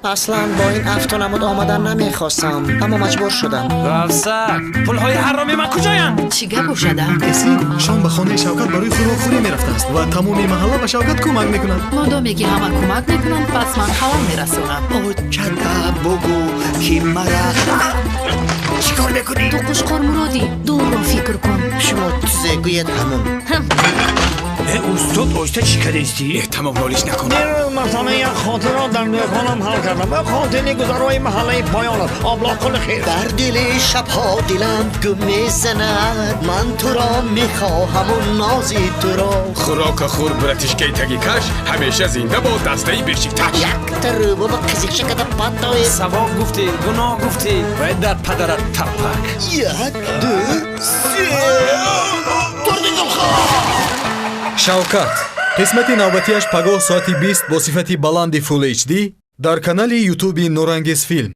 Аслан бо ин афту намуд омадан намехостам, аммо маҷбур шудам. Рафсак, пулҳои ҳароми ман куҷоянд? Чӣ гап бошада? Эсин шом ба хонаи Шавкат барои хӯрокхӯрӣ мерафтааст ва тамоми маҳалла ба Шавкат кӯмак мекунад. Модоме ки ҳама кӯмак мекунанд, пас ман халал мерасонам. Очада, бугӯ, ки мара чӣ кор мекунӣ? Ту Қушқормуродӣ, дурро фикр кун. Шумо чизе гӯед, ҳамун. Э, устод, оҳиста, чӣ кардисти? Э, тамом, нолиш накун. Дирӯз масъалаи як хотирро дар дӯконам ҳал кардам. Ӯ қотили гузарои маҳаллаи поён аст, Облоққули хир. Дар дили шабҳо дилам гум мезанад, ман туро мехоҳаму нози туро. Хӯрока хӯр, братишкаи тагикаш, ҳамеша зинда бод дастаи Бешикташ. Якта рӯбоба қизиқша када патои. Савоб гуфтӣ, гуноҳ гуфтӣ, вай дар падарат таппак. Як, ду, се. Турдигулхон. Шавкат, қисмати навбатиаш пагоҳ соати 20 бо сифати баланди Full HD дар канали Ютуби Нурангез Филм.